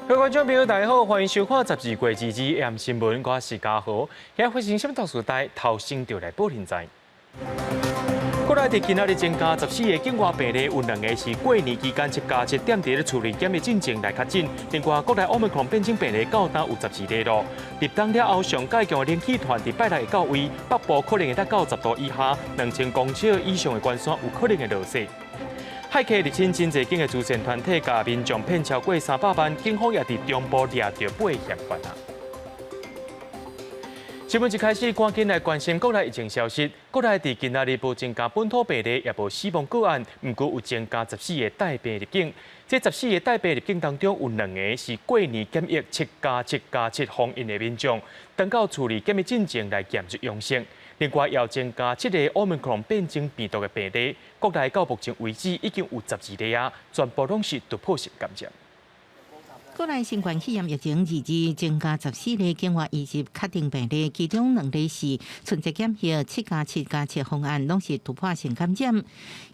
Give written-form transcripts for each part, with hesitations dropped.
各位觀眾朋友，大家好，歡迎收看12月22 AM 新聞，我是嘉豪。現在發生啥物特殊代，頭先就來報恁知。國內佇今仔日增加14個境外病例，有兩个是過年期間7+7踮佇咧厝內檢疫進前來確診。另外，國內奧密克戎變種病例到今有12例囉。立冬了後，上蓋強的冷氣團佇拜六會到位，北部可能會達到10度以下，2000公尺以上的懸山有可能會落雪。駭客入侵真濟間的慈善團體，共民眾騙超過300萬，警方也佇中部掠著八个嫌犯啊。新聞一開始，趕緊來關心國內疫情消息。國內佇今仔日無增加本土病例，也無死亡個案，毋過有增加十四个帶病入境。這十四个帶病入境當中，有兩个是過年檢疫7+7+7封印的民眾，轉到厝裡檢疫進前來驗出陽性。另外，又增加七个奧密克戎變種病毒的病例。國內到目前為止已經有12例啊，全部攏是突破性感染。國內新冠肺炎疫情二二增加十四例境外移入確定病例，其中兩例是春節檢疫7+7+7方案，攏是突破性感染。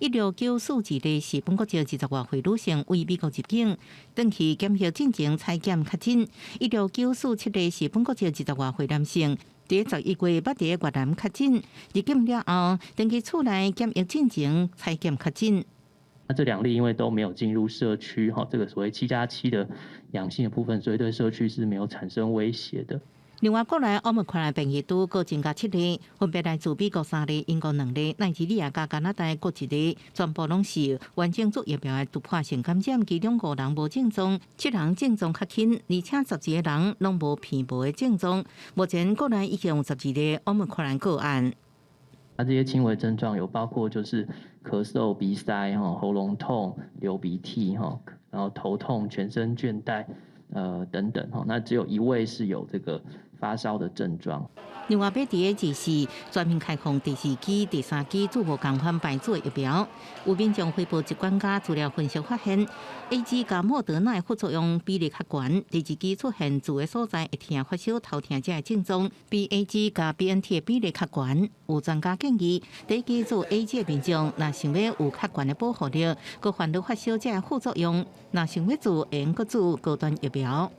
16942例是本國籍20外歲女性為美國入境，轉去檢疫進前採檢確診。16947例是本國籍20外歲男性，佇11月捌佇越南確診，入境了後，轉去厝內檢疫進前採檢確診。那這兩例因為都沒有進入社區，哈，這個所謂七加七的陽性的部分，所以對社區是沒有產生威脅的。另外，國內奧密克戎變異株閣增加七例，分別來自美國三例、英國兩例、奈及利亞佮加拿大各一例，全部攏是完整株疫苗的突破性感染，其中五人無症狀，七人症狀較輕，而且12個人攏無鼻無的症狀。目前國內已經有十二例奧密克戎個案。那這些輕微症狀有包括就是咳嗽、鼻塞、喉嚨痛、流鼻涕，然後頭痛、全身倦怠，等等哈。那只有一位是有這個發燒的症狀。另外，欲佇24全面開放第二劑、第三劑注無仝款牌子的疫苗。有民眾回報疾管家資料分析發現，AZ佮莫德納的副作用比例較懸，第二劑出現注的所在會疼、發燒、頭痛這个症狀，比 AZ 佮 BNT 的比例較懸。有專家建議，第一劑注 AZ 的民眾，若想欲有較懸的保護力，閣煩惱發燒這个副作用，若想欲注，會用閣注高端疫苗。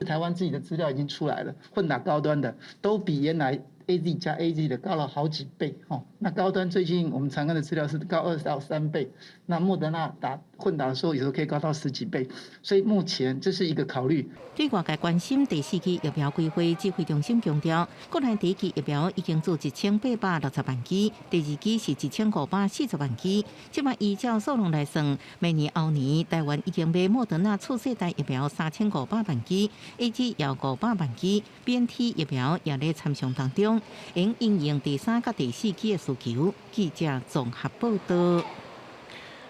台灣自己的資料已經出來了，混打高端的都比原來 AZ 加 AZ 的高了好幾倍，哦。那高端最近我們常看的資料是高2到3倍，那莫德納打混打的時候，有時候可以高到十幾倍，所以目前這是一個考慮。對外界關心第四劑疫苗規劃，指揮中心強調，國內第一劑疫苗已經注1860萬劑，第二劑是1540萬劑。這擺依照數量來算，明年後年台灣已經買莫德納次世代疫苗3500萬劑，AZ 也500萬劑，BNT 疫苗也咧參詳當中，應因應第三佮第四劑的需求。記者綜合報道。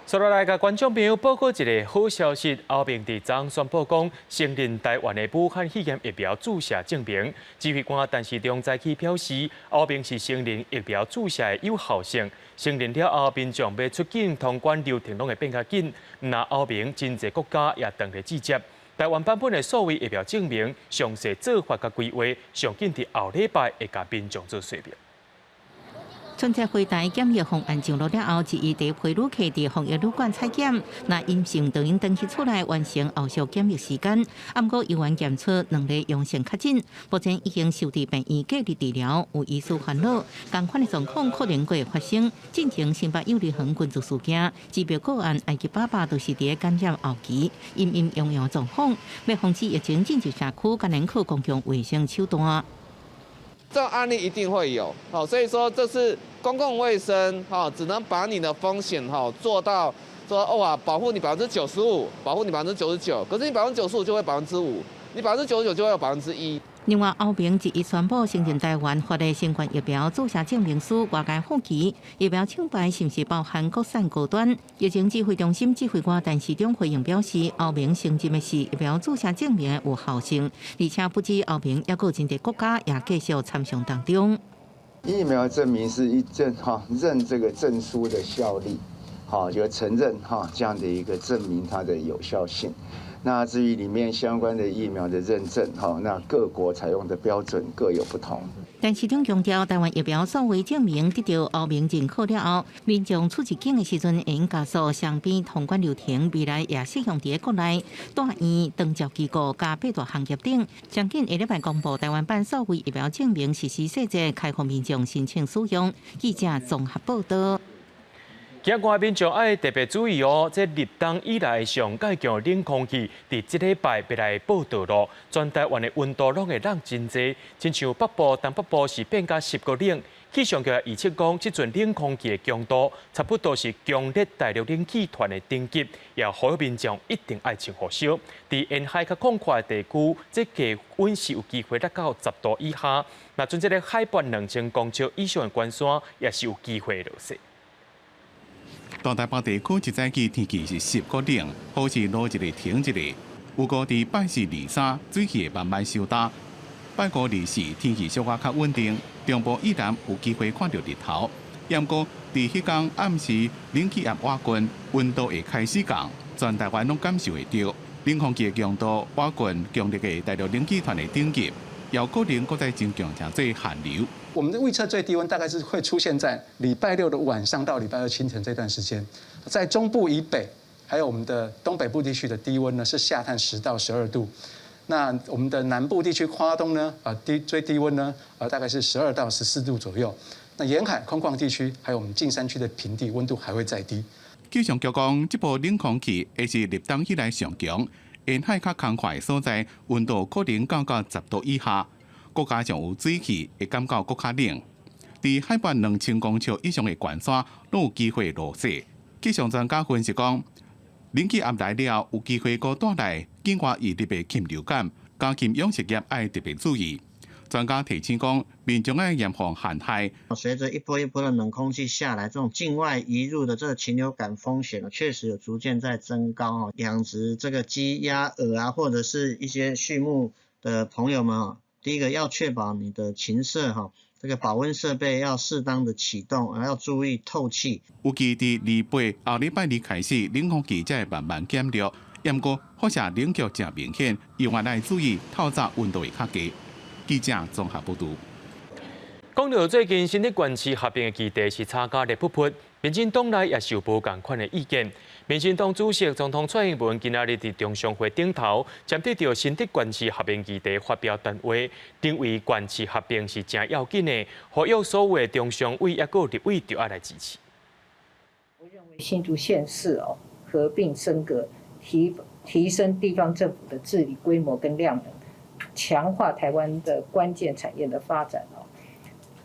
接落來，共觀眾朋友報告一个好消息，歐盟佇昨宣布講，承認台灣的武漢肺炎疫苗注射證明。指揮官陳時中早起表示，歐盟是承認疫苗注射的有效性，承認了後，民眾欲出境通關流程攏會變較緊。毋但歐盟真濟國家也當咧指責。台灣版本的數位疫苗證明，詳細做法佮規劃，上緊佇後禮拜會共民眾做說明。春節回台檢疫方案上路了後，一一佇陪旅客佇防疫旅館採檢，若陰性就用轉去厝內完成後續檢疫時間。毋過猶原檢出兩例陽性確診，目前已經收佇病院隔離治療，有醫師煩惱，仝款的狀況可能會發生。進前新北幼兒園群聚事件，治標個案埃及爸爸就是佇感染後期，陰陰陽陽狀況，欲防止疫情進入社區，敢若靠公共衛生手段。這種案例一定會有，好，所以說這是公共衛生，哈，只能把你的風險，哈，做到說，哇，保護你95%，保護你99%，可是你95%就會5%，你99%就會有1%。另外，歐盟一一宣布承認台灣發的新冠疫苗注射證明書外界好奇，疫苗廠牌是毋是包含國產高端？疫情指揮中心指揮官陳時中回應表示，歐盟承認的是疫苗注射證明的有效性，而且不止歐盟，猶閣有真濟國家也繼續參詳當中。疫苗證明是一證哈，認這個證書的效力，好就承認哈這樣的一個證明它的有效性。那至於裡面相關的疫苗的認證，哈，那各國採用的標準各有不同。陳時中強調，台灣疫苗數位證明得到歐盟認可了後，民眾出入境的時陣會用加速雙邊通關流程，未來也適用佇國內大院、長照機構佮八大行業等。將近下禮拜公布台灣版數位疫苗證明實施細節，開放民眾申請使用。記者綜合報道。今外民眾愛特別注意哦，這立冬以來上蓋強冷空氣，佇這禮拜欲來報到囉。全台灣的溫度攏會冷真濟，親像北部、東北部是變甲濕閣冷。氣象局預測講，這陣冷空氣的強度差不多是強烈大陸冷氣團的等級，也呼籲民眾一定愛穿雨衫。佇沿海較廣闊的地區，這低溫是有機會達到10度以下。若準這个海拔2000公尺以上的懸山，也是有機會落雪。大台北地區這早起天氣是濕閣冷，雨是落一下停一下。不過佇拜四、二三，水氣會慢慢收焦。拜五、二四天氣小可較穩定，中部以南有機會看著日頭。毋過佇彼工暗時冷氣壓倚近，溫度會開始降，全台灣攏感受會著。冷空氣的強度倚近強烈的大陸冷氣團的等級，有可能閣再增強成做寒流。我們的預測最低溫大概是會出現在禮拜六的晚上到禮拜二清晨這段時間，在中部以北，還有我們的東北部地區的低溫呢是下探10到12度。那我們的南部地區花東呢，最低溫呢，大概是12到14度左右。那沿海空曠地區，還有我們近山區的平地，溫度還會再低。氣象局講，這波冷空氣會是立冬以來上強，沿海較空曠的所在，溫度可能降到10度以下。閣加上有水汽，會感覺閣較冷。佇海拔2000公尺以上的懸山，攏有機會落雪。氣象專家分析講，冷氣壓來了，有機會閣帶來境外移入的禽流感，家禽養殖業愛特別注意。專家提醒講，民眾愛嚴防寒害。隨著一波一波的冷空氣下來，這種境外移入的這個禽流感風險確實有逐漸在增高哦。養殖這個雞鴨鵝啊，或者是一些畜牧的朋友們啊，第一個要確保你的禽舍哈，這個保溫設備要適當的啟動，要注意透氣。預計佇28後禮拜二開始，冷空氣才會慢慢減弱，毋過輻射冷卻誠明顯，猶原愛注意透早溫度會較低。記者綜合報導。講到最近新竹縣市合併的議題是吵甲熱噗噗，民進黨內也是有無仝款的意見。民進黨主席總統蔡英文今仔日佇中常會頂頭，針對著新竹縣市合併議題發表談話，認為縣市合併是誠要緊的，呼籲所有的中常委抑閣立委著愛來支持。我認為新竹縣市哦合併升格，提升地方政府的治理規模跟量能，強化台灣的關鍵產業的發展哦，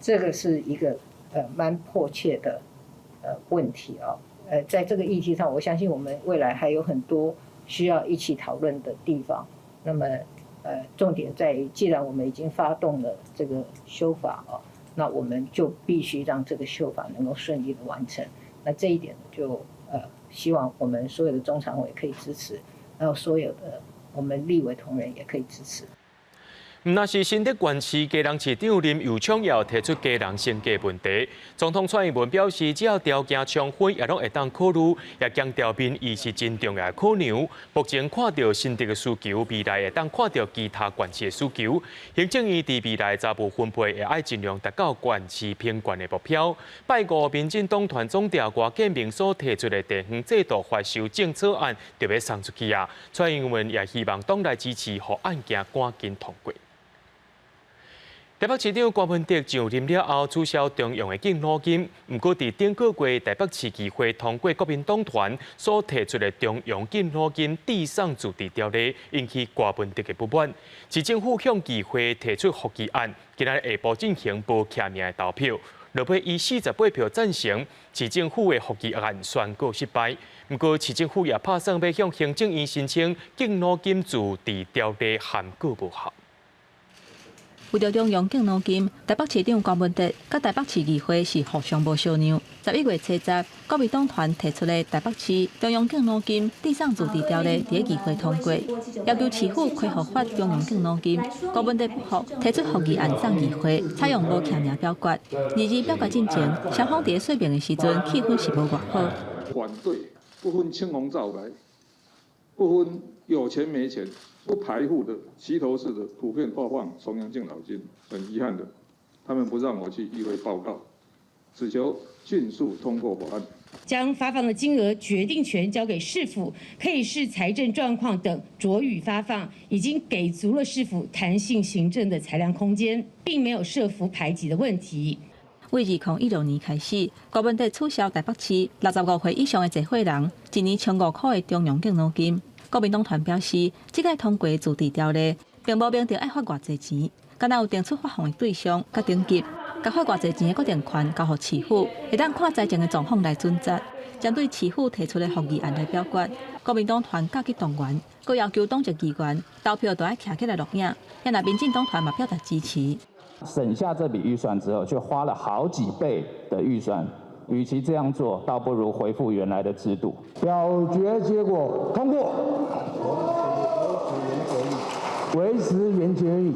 這個是一個蠻迫切的問題哦。在這個議題上，我相信我們未來還有很多需要一起討論的地方。那麼重點在於，既然我們已經發動了這個修法哦，那我們就必須讓這個修法能夠順利的完成。那這一點就希望我們所有的中常委可以支持，然後所有的我們立委同仁也可以支持。毋但是新竹縣市基隆市長林右昌也有提出基隆升格問題。總統蔡英文表示，只要條件充分，也攏會當考慮。也強調民意是真重要的考量。目前看著新竹的需求，未來會當看著其他縣市的需求。行政院佇未來財務分配會愛盡量達到縣市平懸的目標。拜五，民進黨團總召郭建明所提出的地方制度法修正草案，就欲送出去啊。蔡英文也希望黨內支持，予案件趕緊通過。台北市長柯文哲上任了後，取消中央的敬老金。毋過，佇頂個月台北市議會通過國民黨團所提出的中央敬老金致送自治條例，引起柯文哲的不滿。市政府向議會提出覆議案，今仔日下晡進行無記名的投票，落尾以48票贊成，市政府的覆議案宣告失敗。毋過，市政府也拍算欲向行政院申請敬老金自治條例函告無效。為著中央敬老金，台北市長柯文哲佮台北市議會是互相無相讓。11月初10，國民黨團提出的台北市中央敬老金致送自治條例，佇議會通過，要求市府恢復發中央敬老金。柯文哲不服，提出覆議案送議會，採用無記名表決。二二表決進前，雙方佇說明的時陣，氣氛是無偌好。反對不分青紅皂白，不分有錢沒錢，不排富的齊頭式的普遍發放重陽敬老金，很遺憾的，他們不讓我去議會報告，只求盡速通過法案。將發放的金額決定權交給市府，可以視財政狀況等酌予發放，已經給足了市府彈性行政的裁量空間，並沒有設府排擠的問題。為2016年開始，柯文哲取消台北市65歲以上的濟歲人一年1500塊的中央敬老金。國民黨團表示，這屆通過自治條例，並無明定愛發偌濟錢，敢若有定出發放的對象佮等級，共發偌濟錢的決定權交予市府，會當看財政的狀況來準則。針對市府提出的動議案來表決，國民黨團佮去動員，閣要求黨籍議員投票都愛徛起來錄影。若民進黨團嘛表達支持。省下這筆預算之後，卻花了好幾倍的預算。與其這樣做，倒不如恢復原來的制度。表決結果通過，維持原決議。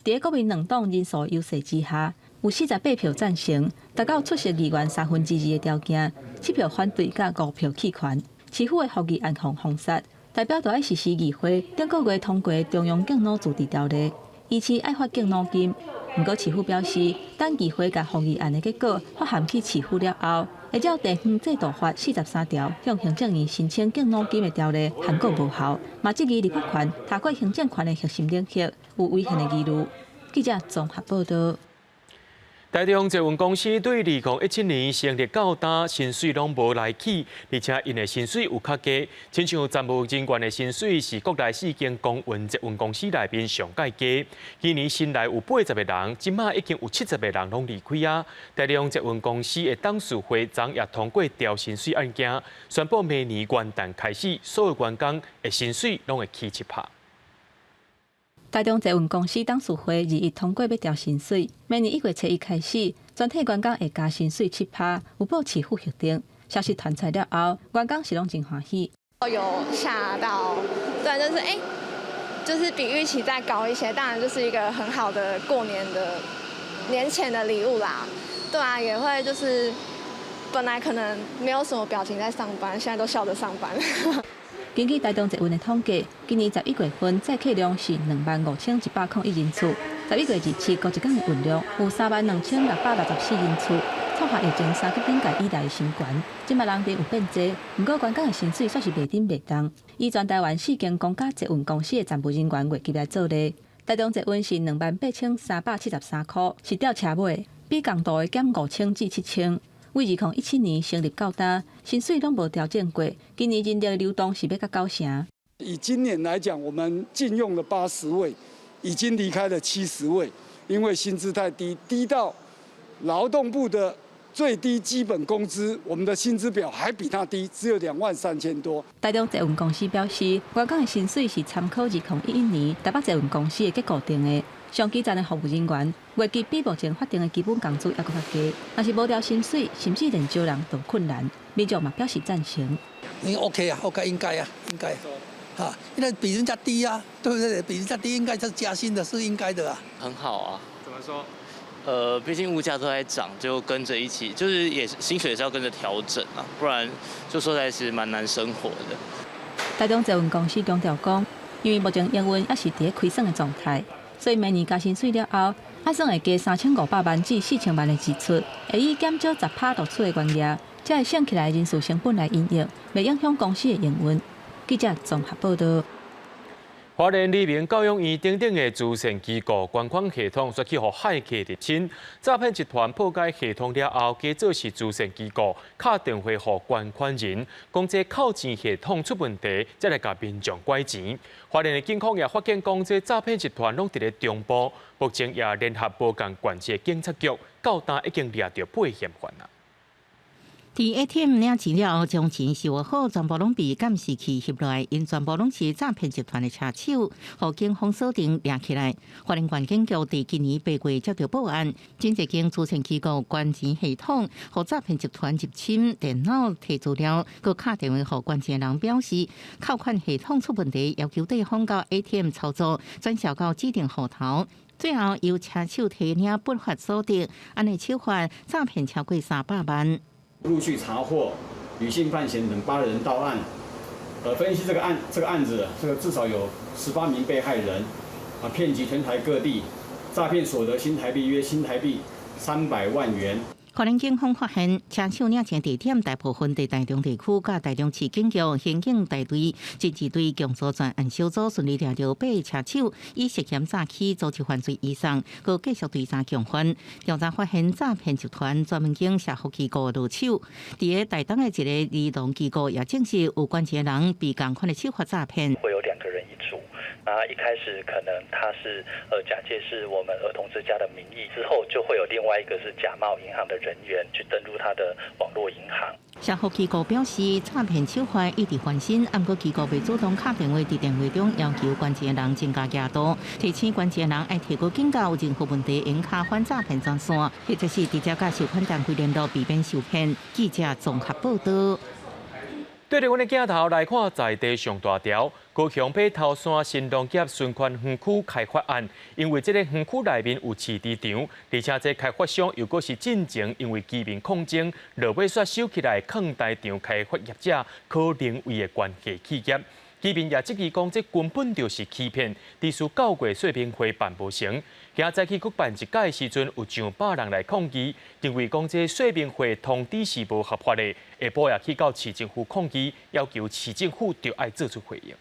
佇國民兩黨人數優勢之下，有48票贊成，達到出席議員2/3的條件，7票反對佮5票棄權。市府的動議案予封殺，代表著愛實施議會頂個月通過中央敬老自治條例，依次愛發敬老金。毋過市府表示，等議會共動議案的結果發函去市府了後，會照地方制度法43條向行政院申請敬老金的條例函告無效，嘛質疑立法權踏過行政權的核心領域，有違憲的疑慮。記者綜合報道。台中捷運公司對2017年成立到今，薪水攏無來起，而且𪜶的薪水有較低，親像站務人員的薪水是國內四間公營捷運公司內面上蓋低。去年新來有80個人，這馬已經有70個人攏離開啊。台中捷運公司的董事會昨也通過調薪水案件，宣布明年元旦開始，所有員工的薪水攏會起7%。台中捷運公司董事會21通過欲調薪水，明年1月初1開始，全體員工會加薪水7%，有報市府核定。消息傳出來了後，員工是攏真歡喜。有嚇到，對，就是欸，就是比預期再高一些，當然就是一個很好的過年的年前的禮物啦。對啊，也會就是本來可能沒有什麼表情在上班，現在都笑着上班。根據台中捷運的統計，今年11月份載客量是25,101人次，11月27過一工的運量有32,664人次，創下疫情三級警戒以來的新高。這馬人陣有變濟，毋過員工的薪水煞是袂振袂動。以全台灣四間公家捷運公司的站務人員月給來做例，台中捷運是28,373塊，是吊車尾，比共度的減5,000至7,000。為2017年成立到今，薪水攏無調整過。今年人力流動是欲甲9成。以今年來講，我們進用了80位，已經離開了70位，因為薪資太低，低到勞動部的最低基本工資，我們的薪資表還比它低，只有23,000多。台中捷運公司表示，員工的薪水是參考2011年台北捷運公司的結構定的。上基層的服務人員月給比目前法定的基本工資猶閣較低，若是無調薪水，甚至連招人都困難。民眾嘛表示贊成。你 OK 啊，OK 應該啊，應該，哈，因為比人家低啊，對不對？比人家低，應該是加薪的，是應該的啊。很好啊。怎麼說？畢竟物價都在漲，就跟着一起，就是也薪水也是要跟着調整啊，不然就說實在是蠻難生活的。台中捷運公司強調講，因為目前營運猶是佇咧虧損的狀態。所以明年加薪水了後，按算會加3500萬至4000萬的支出，會以減少10%錄取的原額，才會省起來人事成本來營運，袂影響公司的營運。記者綜合報道。花蓮黎明教養院等等的慈善機構捐款系統，煞去予駭客入侵，詐騙集團破解系統了後，假做是慈善機構，敲電話予捐款人，講這扣錢系統出問題，才來共民眾拐錢。花蓮的警方也發現，講這詐騙集團攏佇咧中部，目前也聯合無仝縣市的警察局，到今已經掠著八個嫌犯啦。佇 ATM 領錢了後，將錢收好，全部攏被監視器翕落來，𪜶全部攏是詐騙集團的車手，予警方鎖定掠起來。花蓮縣警局佇今年8月接到報案，真濟間慈善機構捐錢系統，予詐騙集團入侵電腦提資料，閣敲電話予捐錢的人表示，扣款系統出問題，要求對方到 ATM 操作轉賬到指定戶頭。最後由車手提領不法所得，按呢手法詐騙超過300萬。陸續查獲女性犯嫌等8人到案，分析這個案子，這個至少有18名被害人，啊，遍及全台各地，詐騙所得新台幣約新台幣300萬元。花蓮警方發現車手領錢地點大部分佇台中地區，佮台中市警局刑警大隊偵緝隊強組專案小組順利抓著八个車手，以涉嫌詐欺、組織犯罪移送，閣繼續追查共犯。調查發現詐騙集團專門經社福機構落手，佇个台東的一个兒童機構也證實有關鍵人被仝款的手法詐騙。會有兩個人一組，那一開始可能他是假借是我們兒童之家的名義，之後就會有另外一個是假冒銀行的人員去登入他的網絡銀行。社福機構表示，詐騙手法一直翻新，毋過機構袂主動敲電話佇電話中要求關鍵人增加額度，提醒關鍵人愛提高警覺，有任何問題應敲反詐騙專線，或者是直接佮受款單位聯絡，避免受騙。記者綜合報導。對著阮的鏡頭來看，在地上大條，高雄陂頭山新農業循環園區開發案，因為這个園區內面有飼豬場，而且這開發商又閣是進前因為居民抗爭，落尾煞收起來囥台場開發業者可能為的關係企業。居民也質疑講，這根本就是欺騙，致使九月說明會辦無成。今早起閣辦一屆的時陣，有上百人來抗議，認為講這說明會通知是無合法的。下晡也去到市政府抗議，要求市政府著愛做出回應。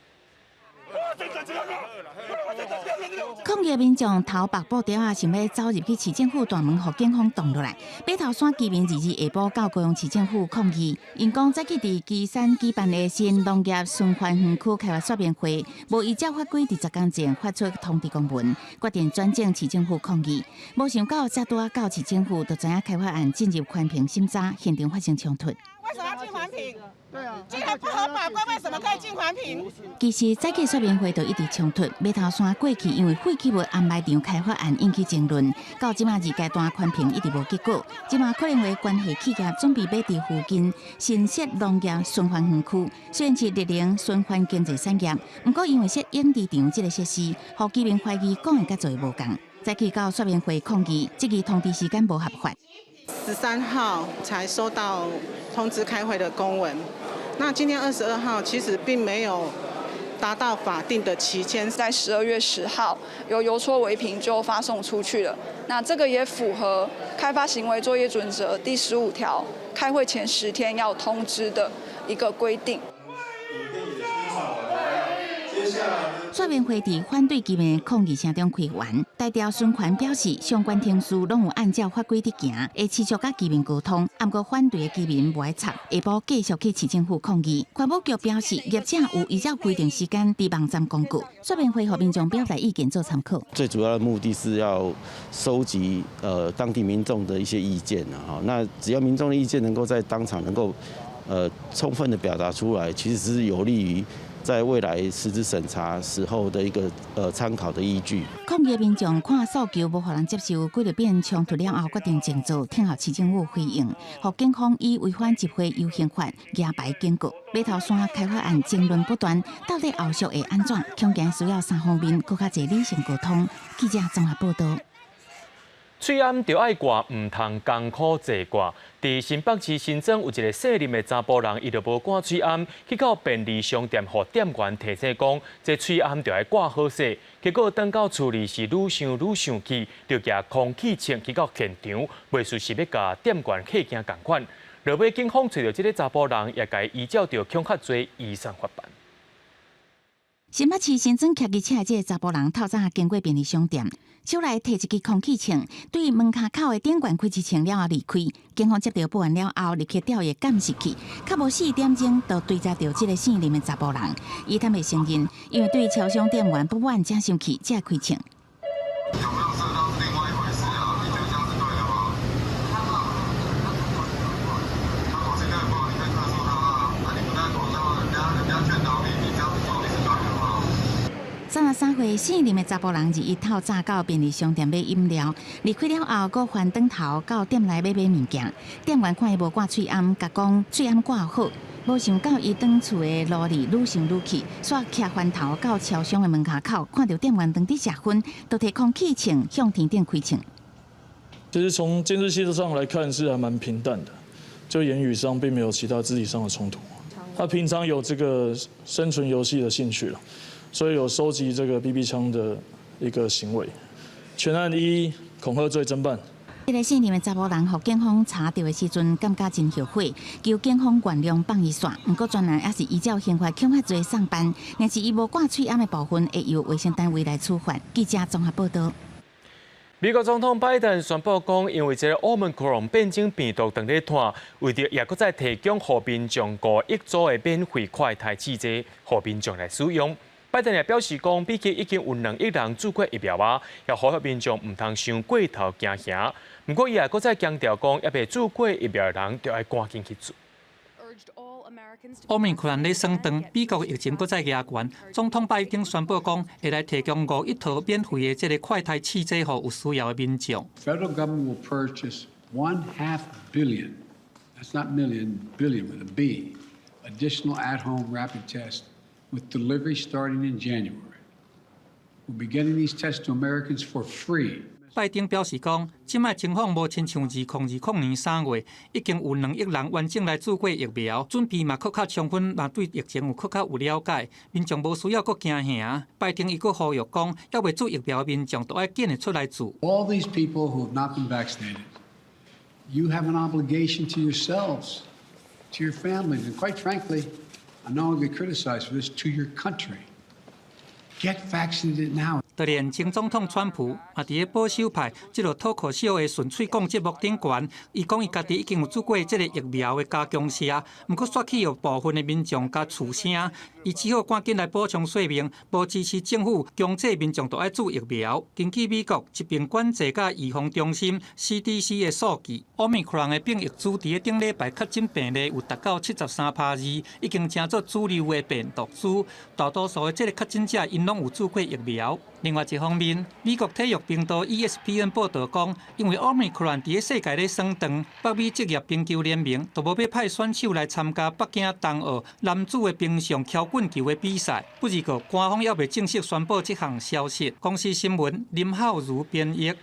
抗議民眾頭縛布條仔，想欲走入去市政府大門，予警方擋落來。陂頭山居民二日下晡到高雄市政府抗議，𪜶講早起佇旗山舉辦的新農業循環園區開發說明會，無依照法規佇10工前發出通知公文，決定轉正市政府抗議。無想到才拄仔到市政府，就知影開發案進入環評審查，現場發生衝突。為什麼要進環評？對啊，既然不合法規，為什麼可以進環評？其實早起說明會就一直衝突，陂頭山過去因為廢棄物掩埋場開發案引起爭論，到這馬二階段環評一直無結果。這馬可能為關係企業準備欲佇附近新設農業循環園區，雖然是綠能循環經濟產業，毋過因為設養豬場這个設施，予居民懷疑講的佮做的無仝。早起到說明會抗議，質疑通知時間無合法。 13號才收到通知開會的公文，那今天22號其實並沒有達到法定的期間，在12月10號由郵戳為憑就發送出去了。那這個也符合開發行為作業準則第15條，開會前10天要通知的一個規定。說明會佇反對居民抗議聲中開完，台調循環表示，相關程序攏有按照法規佇行，會持續佮居民溝通。毋過反對的居民無愛插，下晡繼續去市政府抗議。環保局表示，業者有依照規定時間佇網站公告，說明會予民眾表達意見做參考。最主要的目的是要收集當地民眾的一些意見啊，那只要民眾的意見能夠在當場能夠充分的表達出來，其實是有利於在未來實質審查時候的一個參考的依據。抗議民眾看訴求無予人接受，幾日變衝突了後，決定靜坐，聽候市政府回應。予警方以違反集會遊行法舉牌警告。陂頭山開發案爭論不斷，到底後續會按怎？恐驚需要三方面閣較濟理性溝通。記者綜合報導。喙罨著愛掛，毋通艱苦坐掛。佇新北市新莊有一个姓林的查埔人，伊就無掛喙罨，去到便利商店，予店員提醒講，這喙罨著愛掛好勢。結果轉到厝裡是愈想愈生氣，就舉空氣槍去到現場，袂輸是欲共店員嚇驚仝款。落尾警方揣著這个查埔人，也共伊依照著恐嚇罪移送法辦。新北市新莊騎機車的這个查埔人，透早經過便利商店，手內提一支空氣槍，對門跤口的店員開一槍了後離開。警方接到報案了後，立刻調閱監視器，較無4點鐘就追查著這个姓林的查埔人。伊坦白承認，因為對超商店員不滿，才生氣，才開槍。有沒有射到是另外一回事啊？你覺得這樣是對的嗎？他口氣對不好，你可以客訴他啊。那你不戴口罩，人家勸導你，你這樣子做你是對的嗎？33歲姓林的查埔人，二一透早到便利商店買飲料，離開了後，閣翻轉頭到店內欲買物件。店員看伊無掛喙罨，共講喙罨掛好。無想到伊轉厝的路裡愈想愈氣，煞徛翻頭到超商的門跤口，看著店員當佇食薰，就提空氣槍向天頂開槍。其實從監視器上來看，是還蠻平淡的，就言語上並沒有其他肢體上的衝突。他平常有這個生存遊戲的興趣了，所以有收集這個 BB 槍的一個行為。全案依恐嚇罪偵辦。這个姓林的查某人，予警方查著的時陣，感覺真後悔，求警方原諒放伊紲。毋過專案也是依照刑法恐嚇罪送辦，若是伊無掛喙罨的部分，會由衛生單位來處罰。記者綜合報道。美國總統拜登宣布講，因為這个奧密克戎變種病毒當咧湠，為著也閣再提供予民眾5億組的免費快篩試劑，予民眾來使用。拜登也表示講，比起已經有2億人注過疫苗啊，也呼籲民眾毋通傷過頭驚嚇。毋過伊也閣再強調講，猶未注過疫苗的人，著愛趕緊去注。奧密克戎咧升長，美國疫情閣再加懸。總統拜登宣布講，會來提供5億套免費的這个快篩試劑，予有需要的民眾。 Federal government will purchase one half billion, that's not million, billion with a B, additional at-home rapid tests with delivery starting in January. We'll be getting these tests to Americans for free. 拜登表示講，這擺情況無親像2020年3月，已經有2億人完整來注過疫苗，準備嘛閣較充分，嘛對疫情有閣較有了解，民眾無需要閣驚嚇。拜登伊閣呼籲講，猶未注疫苗的民眾都愛緊的出來注。 All these people who have not been vaccinated, you have an obligation to yourselves, to your families, and quite frankly, I know I'll be criticized for this, to your country. Get vaccinated now. 就連前總統川普嘛，佇咧保守派這个脫口秀的順喙講節目頂懸，伊講伊家己已經有注過這个疫苗的加強劑，毋過煞去予部分的民眾共噓聲，伊只好趕緊來補充說明，無支持政府強制民眾都愛注疫苗。根據美國疾病管制佮預防中心 CDC 的數據，奧密克戎的變異株佇咧頂禮拜確診病例有達到73%2，已經成做主流的病毒株。大多數的這个確診者，𪜶攏有注過疫苗。另外一方面，美國體育頻道 ESPN 報導講，因為奧密克戎佇咧世界咧升長，北美職業冰球聯盟都無欲派選手來參加北京冬奧男子的冰上蹺棍球的比賽。不過，官方猶未正式宣布這項消息。公視新聞林浩如編譯。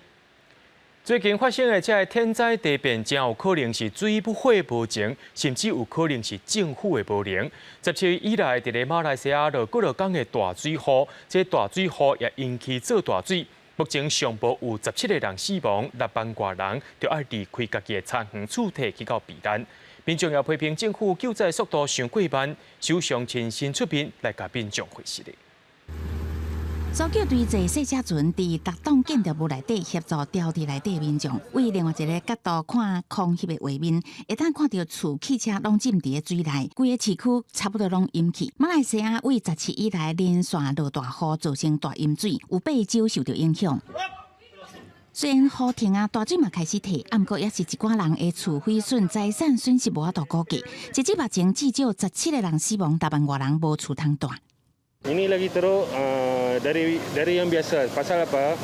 最近發生的這个天災地變，真有可能是水不火無情，甚至有可能是政府的無能。17日以來，佇咧馬來西亞落幾落工的大水雨，這大水雨也引起做大水。目前上報有17個人死亡，6萬外人著愛離開家己的田園厝宅去到避難。民眾也批評政府救災速度傷過慢，首相親身出面來共民眾解釋的。搜救隊坐細隻船佇六棟建築物內底協助牢佇內底民眾。對另外一个角度看空翕的畫面，會當看著厝、汽車攏浸佇咧水內，規个市區差不多攏淹去。馬來西亞對17以來連續落大雨，造成大淹水，有八州受著影響。雖然雨停啊，大水嘛開始退，毋過也是一寡人的厝毀損、財產損失無法度估計。截至目前，至少17個人死亡，6萬外人無厝通蹛。 Ini lagi teruk dari dari yang biasa. Pasal apa?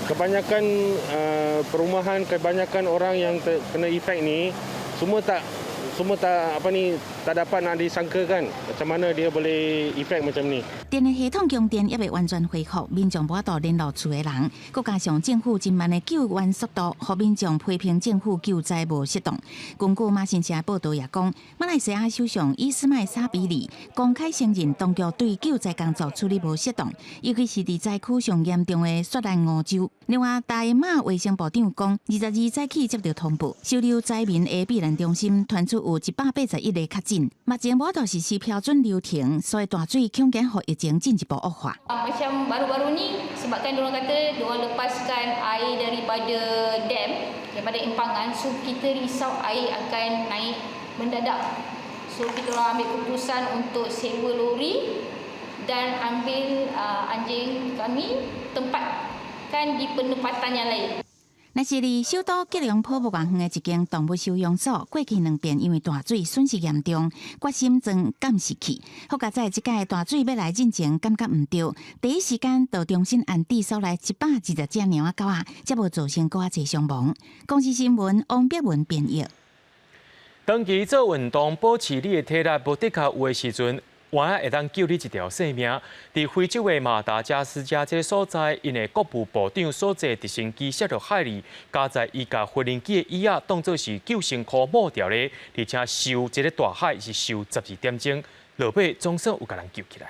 Kebanyakan perumahan, kebanyakan orang yang kena efek ni semua tak apa ni tak dapat nak disangkakan macam mana dia boleh efek macam ni. 電力系統供電猶未完全恢復，民眾無法度聯絡厝的人，閣加上政府真慢的救援速度，予民眾批評政府救災無適當。根據馬新社報導也講，馬來西亞首相伊斯邁沙比里公開承認，當局對救災工作處理無適當，尤其是佇災區上嚴重的雪蘭莪州。另外，大馬衛生部長講，22早起接著通報，收留災民的避難中心傳出有181個確診，目前無法度實施標準流程，所以大水恐驚予疫情進一步惡化。 Macam baru-baru ni sebabkan diorang kata diorang lepaskan air daripada dam, daripada empangan, so kita risau air akan naik mendadak. So kita orang ambil keputusan untuk sewa lori dan ambil anjing kami tempatkan di penempatan yang lain. 若是佇首都吉隆坡無偌遠的一間動物收容所，過去兩遍因為大水損失嚴重，決心裝監視器。好佳哉，這擺大水欲來進前，感覺毋對，第一時間就重新安置所內120隻貓仔狗仔，才無造成閣較濟傷亡。公視新聞王碧文編譯。長期做運動，保持你的體力，無的確有的時陣，有影會當救你一條性命。佇非洲的馬達加斯加這个所在，𪜶的國務部長所坐直升機摔落海裡，加在伊共飛行機的椅仔當做是救生箍抹牢咧，而且游這个大海是游12點鐘，落尾總算有共人救起來。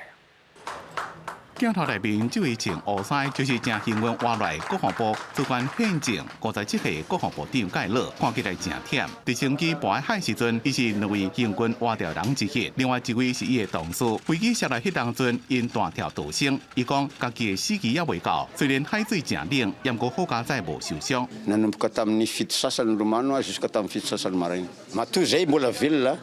鏡頭內面這位穿烏衫，就是誠幸運活來國防部主管憲政57歲國防部長蓋勒，看起來誠忝。直升機跋海時陣，伊是兩位幸運活著人之一，另外一位是伊的同事。飛機摔來彼當陣，𪜶彈跳逃生。伊講家己的死期猶未到，雖然海水誠冷，毋過好佳哉無受傷。 Nanomboka tamin'ny 7h30 lomano aho jusqu'à tamin'ny 7h30 maraina. Matoa zay mbola velona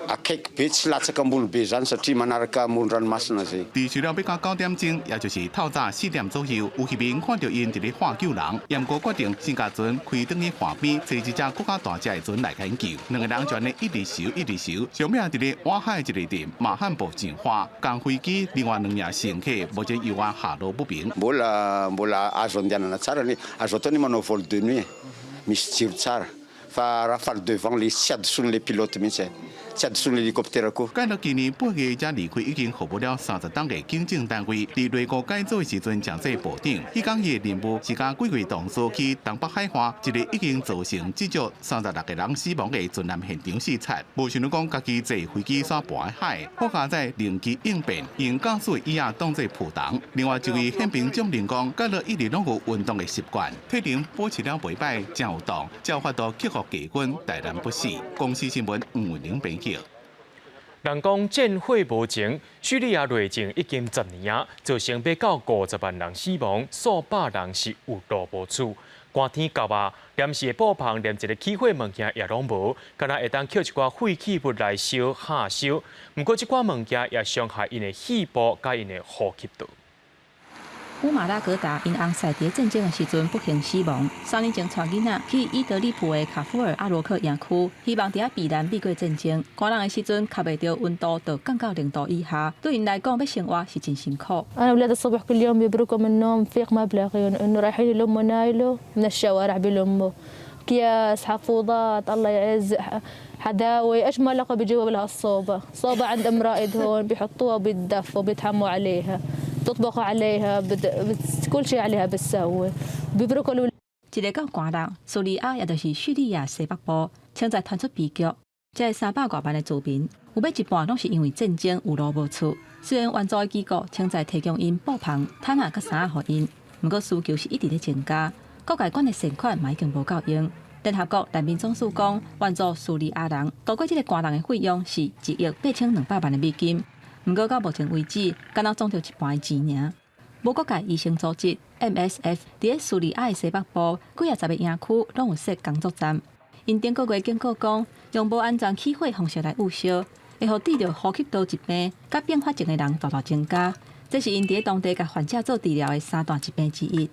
akaiky be tsy latsaka ambony be zany satria manaraka amoron-dranomasina zay. 佇除了欲到9點鐘，也就是透早4點左右，有漁民看著𪜶佇咧喝救人，毋過決定先共船開轉去岸邊，揣一隻閣較大隻的船來𪜶救。兩個人就按呢一直游一直游，上尾佇咧外海一个鎮馬漢部上岸，共飛機另外兩名乘客目前猶原下落不明。 Mbola azo andehanana tsara ny azo atao ny manao vol de nuit misy jiro tsara fa rafale de vent le tsy adisoan'le pilote mihitsy e tsy adisoan'le hélicoptère koa。蓋勒今年8月才離開已經服務了30冬的警政單位，佇內閣改組的時陣正做部長。彼工伊的任務是佮幾位同事去東北海岸一个已經造成至少36個人死亡的船難現場視察。無想到講家己坐飛機煞跋海，好佳哉靈機應變，用駕駛椅仔當做浮筒。另外一位憲兵將領講，蓋勒一直攏有運動的習慣，體能保持了袂歹，誠有動，才有法度克服低溫，大難不死。公視新聞吳文玲編輯。人講戰火無情，敘利亞內戰已經10年啊，造成欲到50萬人死亡，數百人是有路無厝。寒天到啊，臨時的布棚連一个起火物件也攏無，干焦會當抾一寡廢棄物來燒下燒。毋過這寡物件也傷害𪜶的肺部佮𪜶的呼吸道。烏馬拉格達𪜶翁婿佇戰爭的時陣不幸死亡。3年前帶囡仔去伊德利卜的卡夫爾阿羅克營區，希望佇遐避難避過戰爭。寒冷的時陣，吸袂著溫度就降到0度以下，對𪜶來講欲生活是真辛苦。 أنا أولادي الصبح كل يوم بيبركوا من النوم فيق ما بلاقيهم إنه رايحين يلموا نايلو من الشوارع بيلموا أكياس حفوضات الله يعز حداوي إيش ما لقوا بيجيبوا لها الصوبة صوبة عند أم رائد هون بيحطوها وبيتدفوا بيتحموا عليها تطبخوا عليها كل شيء عليها بتسوي بيبركوا 一个夠寒冷，敘利亞也就是敘利亞西北部，正在傳出悲劇。這300外萬的住民，有欲一半攏是因為戰爭有路無厝。雖然援助的機構正在提供𪜶布棚、毯仔佮衫仔予𪜶，毋過需求是一直咧增加，各界捐的善款嘛已經無夠用。聯合國難民總署講，援助敘利亞人度過這个寒冷的費用是1億8200萬的美金。毋過到目前為止，敢若總著一半的錢爾。無國界醫生組織 MSF 佇咧敘利亞的西北部幾仔十个營區攏有設工作站。𪜶頂個月警告講，用無安全起火方式來焐燒，會予得著呼吸道疾病佮併發症的人大大增加。這是𪜶佇咧當地共患者做治療的三大疾病之一。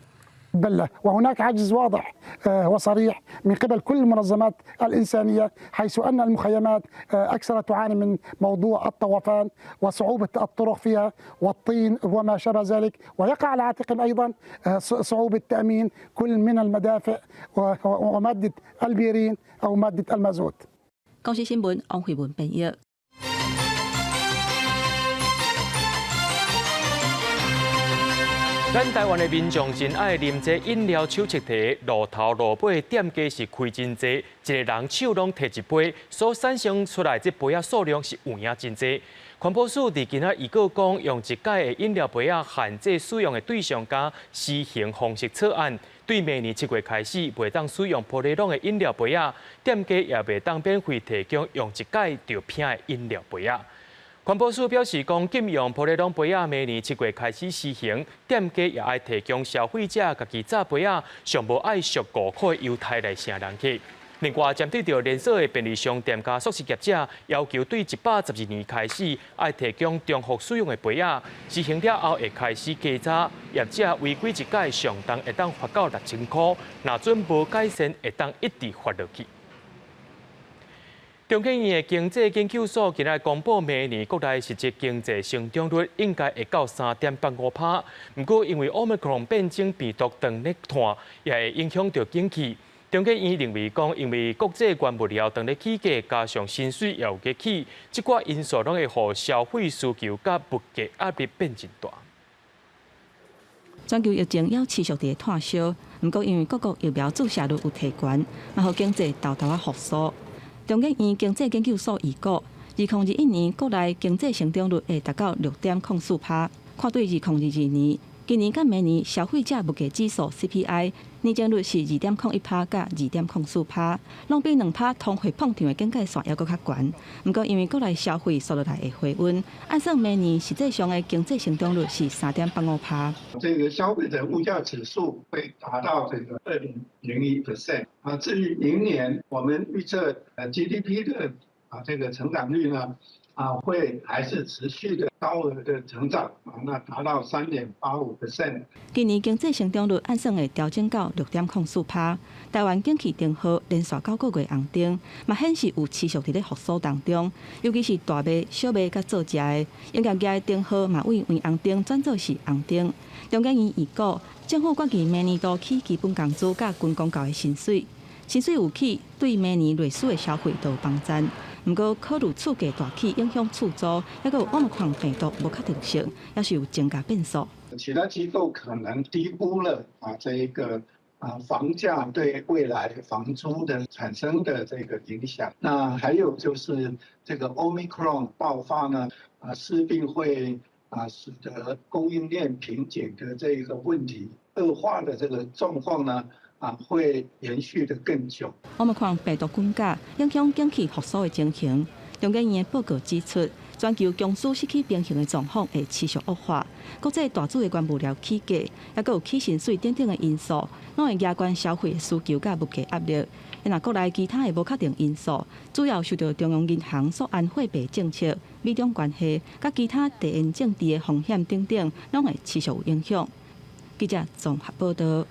بلة وهناك عجز واضح وصريح من قبل كل المنظمات الإنسانية حيث أن المخيمات أكثر تعاني من موضوع الطوفان وصعوبة الطرق فيها والطين وما شابه ذلك ويقع على عاتقهم أيضا صعوبة تأمين كل من المدافئ ومادة البيرين أو مادة المازوت. 公視新聞王慧文編譯。咱台灣的民眾真愛啉這飲料手提茶，路頭路尾店家是開真濟，一个人手攏提一杯，所產生出來這杯仔數量是有影真濟。環保署佇今仔預告講，用一擺的飲料杯仔限制使用的對象佮施行方式草案，對明年7月開始，袂當使用玻璃籠的飲料杯仔，店家也袂當免費提供用一擺就撇的飲料杯仔。環保署表示，講禁用玻璃籠杯仔，明年7月開始施行，店家也愛提供消費者家己紮杯仔，上無愛俗5塊猶太來城人客。另外，針對著連鎖的便利商店佮速食業者，要求對112年開始愛提供重複使用的杯仔，施行了後會開始稽查業者違規一擺上重會當罰到6000箍，若準無改善，會當一直罰落去。中研院的經濟研究所今日公布，明年國內實質經濟成長率應該會到3.85%。毋過，因為奧密克戎變種病毒當咧傳，也會影響著景氣。中研院認為講，因為國際原物料當咧起價，加上薪水也有加起，這寡因素攏會予消費需求佮物價壓力變真大。全球疫情猶持續佇咧湠燒，毋過因為各國疫苗注射率有提懸，嘛予經濟沓沓仔復甦。中研院經濟研究所預估，2021年國內經濟成長率會達到6.04%，看對2022年，今年佮明年消費者物價指數 CPI 年增率是2.01%佮2.04%，攏比2%通貨膨脹的警戒線猶閣較懸。毋過因為國內消費紲落來會回溫，按算明年實際上的經濟成長率是3.85%。這個消費者物價指數會達到這個2.01% 啊。至於明年，我們預測 GDP 的這個成長率呢，會還是持續的高額的成長啊，那達到3.85%。今年經濟成長率按算會調整到6.04%。台灣景氣燈號連續9個月紅燈，嘛顯示有持續佇咧復甦當中。尤其是大賣、小賣佮做食的營業額的燈號嘛，對黃紅燈轉做是紅燈。中研院預估，政府決議明年度起基本工資佮軍公教的薪水，薪水有起，對明年類似的消費都有幫助。毋過考慮厝價大起影響厝租，抑閣有奧密克戎病毒無確定性，猶是有增加變數。其他機構可能低估了這一個房價對未來房租的產生的這個影響。那還有就是這個 Omicron 爆發呢，勢必會使得供應鏈瓶頸的這個問題惡化的這個狀況呢，會延續得更久。奧密克戎病毒滾價影響景氣復甦的情形。中研院的報告指出，全球供需失去平衡的狀況會持續惡化，國際大主的原物料起價，抑閣有起薪水等等的因素，攏會加懸消費的需求佮物價壓力。若國內其他的無確定因素，主要受著中央銀行所按貨幣政策、美中關係佮其他地緣政治的風險等等，攏會持續有影響。記者綜合報道。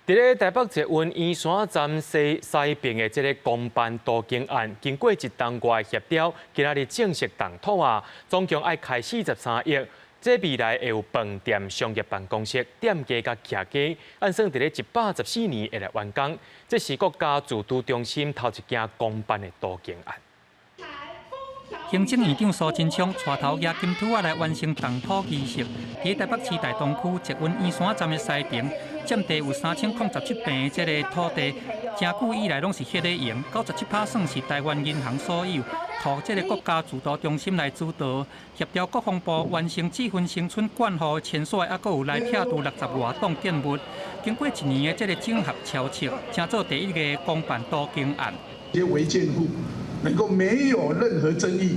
佇咧台北捷運圓山站西爿的這个公辦都更案，經過一冬外協調，今仔日正式動土啊，總共愛開43億。這未來會有飯店、商業辦公室、店家佮徛家，按算佇咧114年會來完工。這是國家住都中心頭一件公辦的都更案。行政院長蘇貞昌帶頭舉金兔仔來完成動土儀式。佇台北市大東區捷運圓山站的西爿，佔地有3017坪的這个土地，誠久以來攏是歇咧用，97%算是台灣銀行所有，予這个國家住都中心來主導，協調國防部完成志奮新村管戶簽署，猶閣有來拆除60外棟建物。經過一年的這个整合敲策，成做第一个公辦都更案。這些違建戶能夠沒有任何爭議，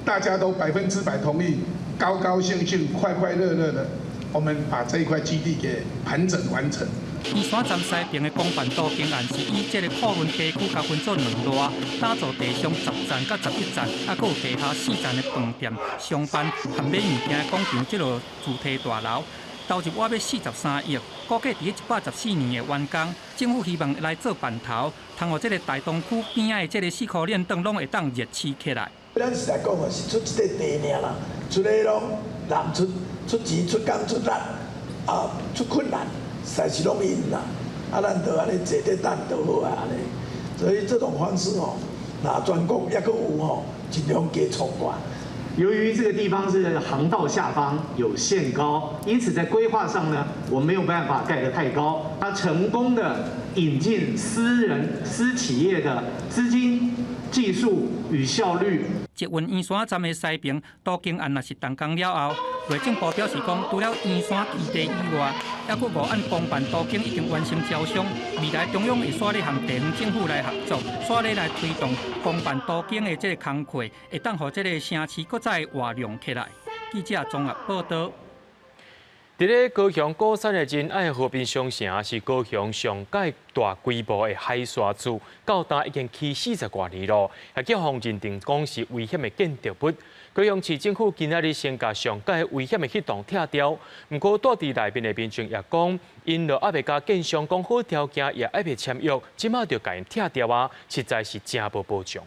大家都100%同意，高高興興、快快樂樂的，我們把這一塊基地給盤整完成。圓山站西爿的公辦都更案是以這个靠近地區共分做兩段，打造地上10層佮11層，猶閣有地下4層的飯店、商辦和買物件的廣場這落主體大樓。投入約欲43億，估計佇114年會完工。政府希望來做範頭，通予這个大東區邊仔的這个四箍鏈頓攏會當熱市起來。咱實在講哦，是出這個地爾啦，出個攏人出出錢出工出力，出困難，實在是攏𪜶啦。咱就按呢坐佇等就好啊，按呢。所以這種方式哦，若全國猶閣有吼，盡量加創掛。由於這個地方是航道下方有限高，因此在規劃上呢，我沒有辦法蓋得太高。它成功的引進私人私企業的資金、技術與效率。捷運圓山站的西爿都更案若是動工了後，內政部表示講，除了圓山基地以外，猶閣五案公辦都更已經完成招商，未來中央會煞咧和地方政府來合作，煞咧來推動公辦都更的這个工課，會當予這个城市閣再活亮起來。記者綜合報道。佇咧高雄鼓山的仁愛河濱商城是高雄上蓋大規模的海沙厝，到今已經起40外年咯，也警方認定講是危險的建築物。高雄市政府今仔日先共上蓋危險的彼棟拆掉，毋過住佇內面的民眾也講，𪜶都猶未佮建商講好條件，也猶未簽約，這馬就共𪜶拆掉啊，實在是誠無保障。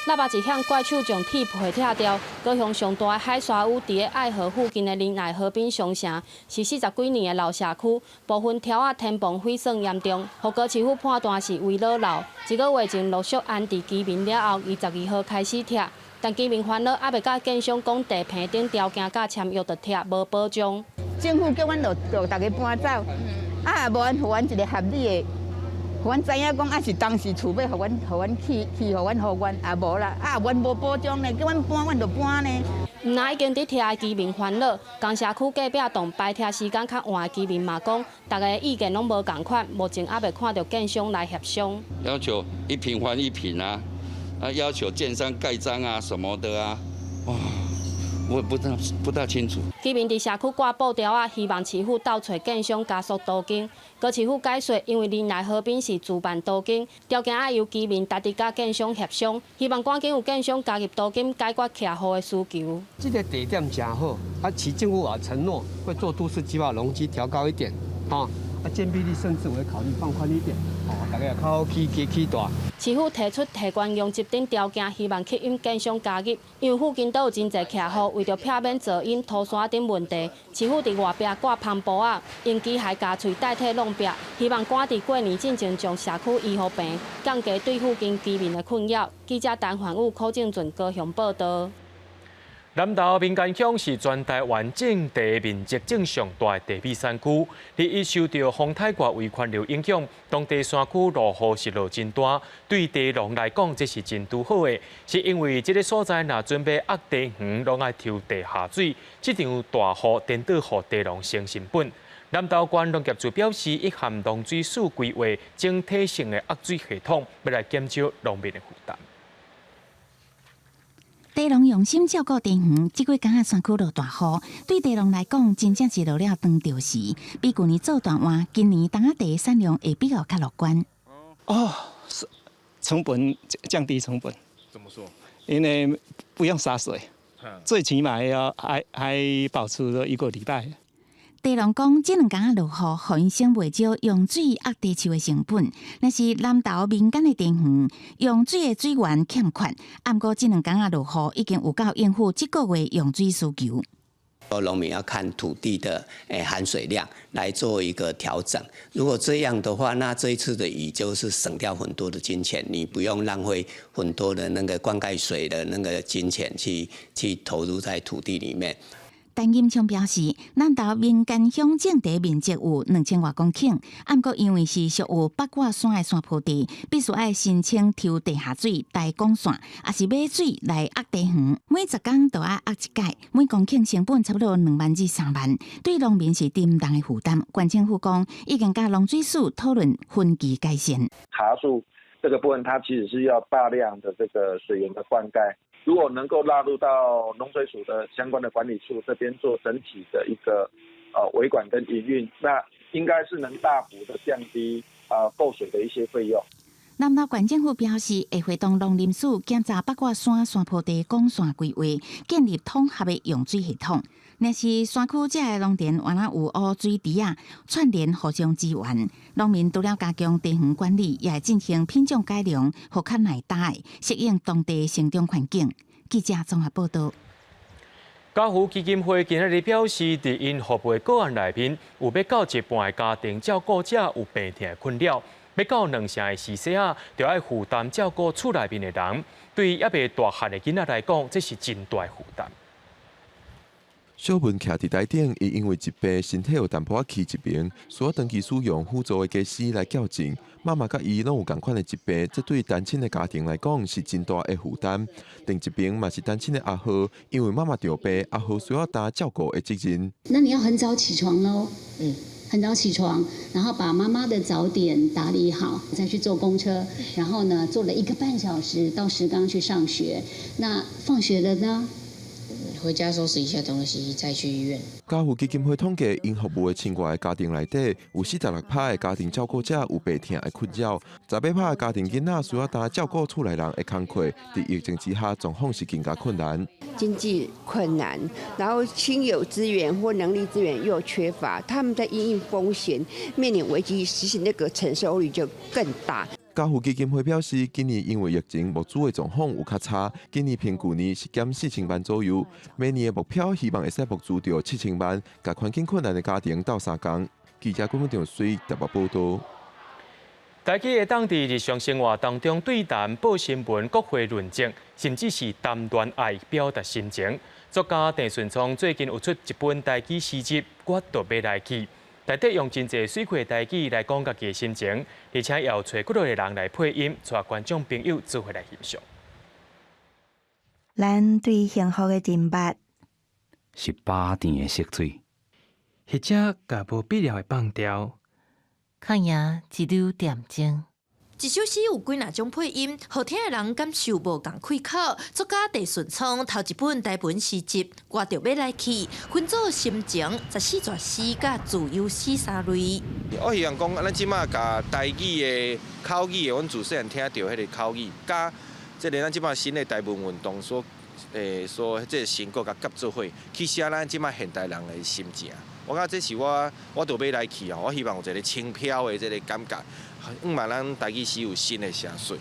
喇叭一響，怪手將鐵皮拆掉。高雄上大的海沙屋，佇咧愛河附近的仁愛河濱商城，是40幾年的老社區，部分柱仔天棚毀損嚴重，予高市府判斷是危老樓。一個月前陸續安置居民了後，22號開始拆，但居民煩惱，猶未佮建商講地坪等條件佮簽約就拆，無保障。政府叫阮著著逐家搬走，無按予阮一个合理的。予阮知影講，是當時厝欲予阮，予阮去，去予阮予阮，無啦，阮無保障呢，叫阮搬，阮就搬呢。毋但已經佇拆的居民煩惱，仝社區隔壁棟排拆時間較晚的居民嘛講，逐家意見攏無仝款，目前猶未看著建商來協商。要求一坪換一坪啊，啊要求建商蓋章啊什麼的啊，哇，我也不大清楚。居民佇社區掛布條仔，希望市府鬥揣建商加速都更。高市府解說，因為仁愛河濱是自辦都更，條件愛由居民家己佮建商協商，希望趕緊有建商加入都更，解決徛戶的需求。這個地點誠好，啊，市政府也承諾會做都市計劃，容積調高一點，啊，建蔽率甚至會考慮放寬一點，哦，大家也較好起起起大。市府提出提懸容積等條件，希望吸引建商加入，因為附近都有真濟徛戶，為著避免噪音、塗山等問題，市府佇外壁掛帆布仔，用機械咬喙代替弄壁，希望趕佇過年進前將社區醫護棚降低對附近居民的困擾。記者陳焕武、柯正俊高雄報導。南投民間鄉是全台灣種茶面積種上大的茶米產區，日益受著風颱外圍環流影響，當地山區落雨是落真大，對茶農來講這是真拄好的，是因為這个所在若準備壓茶園，攏愛抽地下水，這場大雨顛倒予茶農省成本。南投縣農業處表示，已和農水署規劃整體性的壓水系統，欲來減少農民的負擔。茶農用心照顧茶園，這幾工仔山區落大雨，對茶農來講，真正是落了當著時。比舊年做大換，今年冬仔茶產量會比較較樂觀。哦，成本降低成本。怎麼說？因為不用灑水，最起碼要還保持了一個禮拜。茶農講，這兩工仔落雨，予𪜶省袂少用水壓茶樹的成本。若是南投民間的茶園，用水的水源欠缺，毋過這兩工仔落雨，已經有夠應付這個月用水需求。農民要看土地的含水量來做一個調整。如果這樣的話，那這一次的雨就是省掉很多的金錢，你不用浪費很多的那個灌溉水的那個金錢去投入在土地裡面。陳金昌表示，南投民間鄉種茶面積有2000外公頃，毋過因為是屬於八卦山的山坡地，必須愛申請抽地下水來管線，抑是買水來壓茶園，每10工就愛壓一擺，每公頃成本差不多2萬至3萬，對農民是沉重的負擔。縣政府講，已經佮農水署討論分期改善。茶樹這個部分，它其實是要大量的這個水源的灌溉。如果能夠納入到農水署的相關的管理處這邊做整體的一個維管跟營運，那應該是能大幅的降低購水的一些費用。南投縣政府表示，會會同農林署檢查八卦山山坡地管線規劃，建立統合的用水系統。若是山區遮的農田，原來有污水池仔，串聯互相支援。農民除了加強茶園管理，也會進行品種改良，予較耐焦的，適應當地生長環境。記者綜合報導。家扶基金會今仔日表示，佇𪜶服務的個案內面，有欲到一半的家庭照顧者有病疼的困擾，欲到兩成的序細仔，就愛負擔照顧厝內面的人，對猶未大漢的囡仔來講，這是真大的負擔。小文徛佇台頂，伊因為疾病身體有淡薄仔虛一爿，需要長期使用輔助的家私來矯正。媽媽佮伊攏有仝款的疾病，這對單親的家庭來講是真大的負擔。另一邊嘛是單親的阿浩，因為媽媽著病，阿浩需要擔照顧的責任。那你要很早起床囉，很早起床，然後把媽媽的早點打理好，再去坐公車，然後呢，坐了一個半小時到石岡去上學。那放學了呢？回家收拾一下東西，再去醫院。家扶基金會統計，𪜶服務的千外个家庭內底，有46%的家庭照顧者有病疼的困擾，18%的家庭囡仔需要擔照顧厝內人的工課。佇疫情之下，狀況是更加困難。經濟困難，然後親友資源或能力資源又缺乏，他們在因應風險、面臨危機，其實那個承受力就更大。家扶基金會表示，今年因為疫情募資的狀況有較差，今年比舊年是減4000萬左右。明年的目標希望會使募資著7000萬，共環境困難的家庭鬥相共。記者郭文水台北報導。台語會當佇日常生活當中對談、報新聞、國會論證，甚至是談戀愛表達心情。作家鄭順聰最近有出一本台語詩集《我著欲來去》。內底用真濟媠氣台語來講家己的心情，而且也有揣幾落個人來配音，帶觀眾朋友做伙來欣賞。咱對幸福的認捌，是飽甜的色水，或者共無必要的放掉，較贏一縷恬靜。一首詩有幾若種配音，予聽的人感受無仝開口。作家鄭順聰頭一本台文詩集《我著欲來去》，分做心情、十四首詩佮自由詩三類。我希望講，咱這馬共台語的口語的，阮自細漢聽著彼个口語，佮這个咱這馬新的台文運動所所這个成果共結做伙，去寫咱這馬現代人的心情。我感覺這是我我著欲來去哦，我希望有一个輕飄的這个感覺，向望咱台語詩有新的寫說。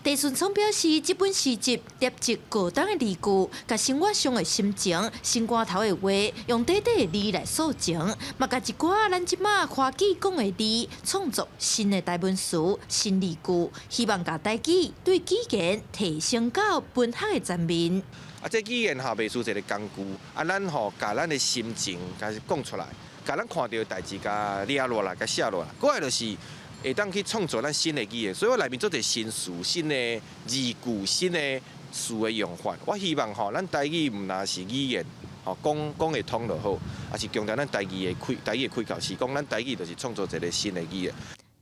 鄭順聰表示，這本詩集疊織過冬的字句，共生活上的心情、心肝頭的話，用短短的字來訴情，嘛共一寡咱這馬華語講的字，創作新的台文詞、新字句，希望共台語對語言提升到文學的層面。啊，這語言吼，袂輸一个工具，啊，咱吼共咱的心情，共講出來，共咱看著的代誌，共掠落來，共寫落來，過來就是會當去創造咱新的語言。所以我內面做一個新詞、新的字句、新的詞的用法。我希望吼，咱台語毋但是語言，吼講講會通就好，也是強調咱台語的開台語的開口，是講咱台語就是創造一个新的語言。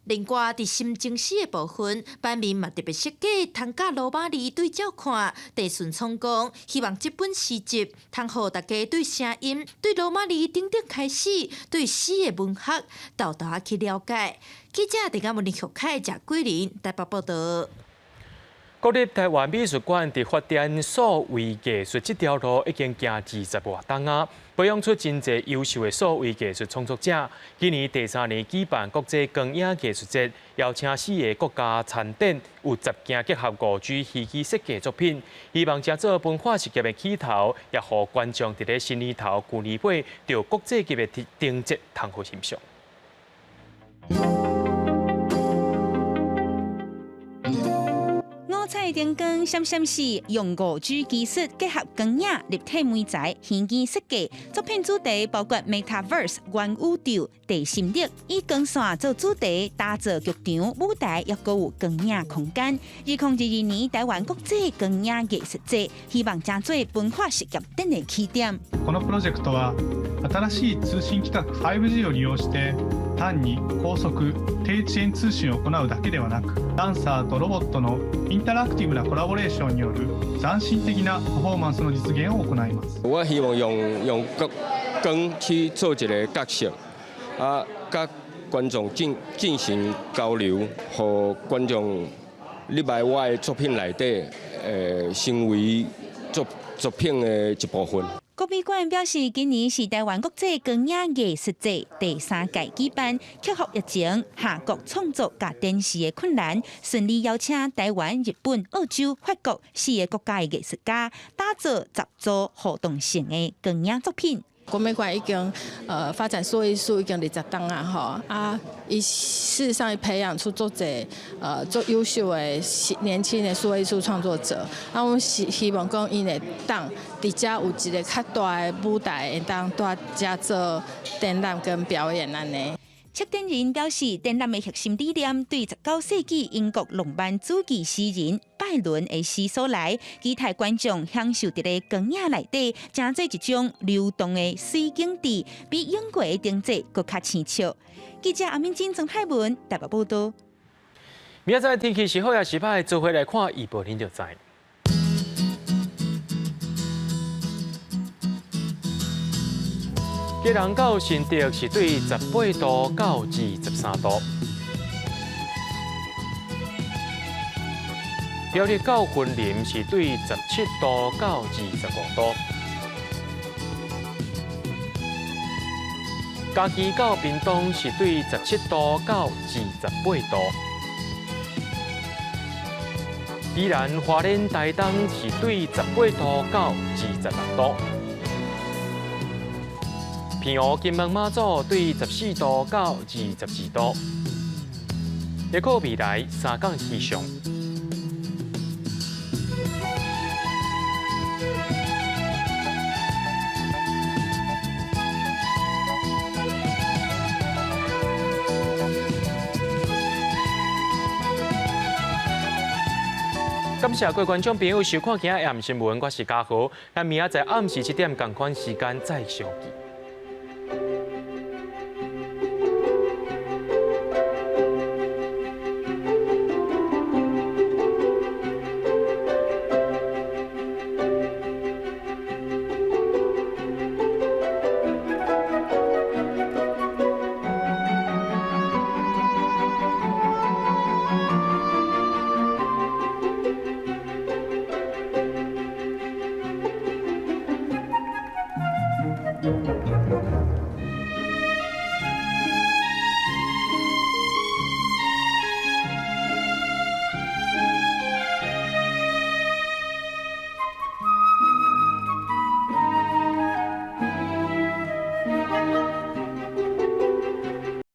另外，佇心情詩的部分，版面嘛特別設計，通佮羅馬字對照看。鄭順聰講，希望這本詩集通予大家對聲音、對羅馬字等等開始，對詩的文學沓沓去了解。記者鄭嘉文、林玉凱、謝桂林台北報導。國立臺灣美術館佇發展數位藝術這條路已經行二十外冬仔，培養出真濟優秀的數位藝術創作者。今年第三年舉辦國際光影藝術節，邀請四个國家參展，有十件結合5G 虛擬設計作品，希望藉做文化事業的起頭，也予觀眾佇咧新年頭、舊年尾，著國際級的燈節通好欣賞。五彩燈光閃閃爍，用5G 技術結合光影立體媒材、虛擬設計作品主題包括 Metaverse 元宇宙、地心力，以光線做主題，打造劇場舞台，抑閣有光影空間。2022年臺灣國際光影藝術節，希望成做文化事業展的起點。このプロジェクトは新しい通信規格 5G を利用して単に高速低遅延通信を行うだけではなく、ダンサーとロボットのインタラクティブなコラボレーションによる斬新的なパフォーマンスの実現を行います。我希望用用光光去做一个角色，啊，佮觀眾進進行交流，予觀眾入來我的作品內底，成為作作品的一部分。國美館表示，今年是臺灣國際光影藝術節第三屆舉辦，克服疫情、跨國創作佮展示的困難，順利邀請臺灣、日本、澳洲、法國四个國家的藝術家，打造十組互動性的光影作品。國美館已經發展數位藝術已經二十冬啊吼，啊，伊事實上伊培養出足濟足優秀的年輕的數位藝術創作者。啊，阮是希望講𪜶會當佇遮有一个較大的舞台，會當佇遮做展覽跟表演按呢。策展人表示，展覽的核心理念對19世紀英國浪漫主義詩人拜倫的詩所來，期待觀眾享受佇咧光影內底，成做一種流動的水景池，比英國的燈節閣較生笑。記者阿敏珍、曾海文台北報導。明仔載天氣是好抑是歹，做伙來看預報，恁就知。基隆到新竹是對18度到23度，苗栗到雲林是對17度到25度，嘉義到屏東是對17度到28度，宜蘭花蓮台東是對18度到26度。澎湖金門馬祖對14度到22度，一個未來三港氣象。感謝各位觀眾朋友收看今仔暗新聞，我是嘉豪，咱明仔載暗時7點仝款時間再相見。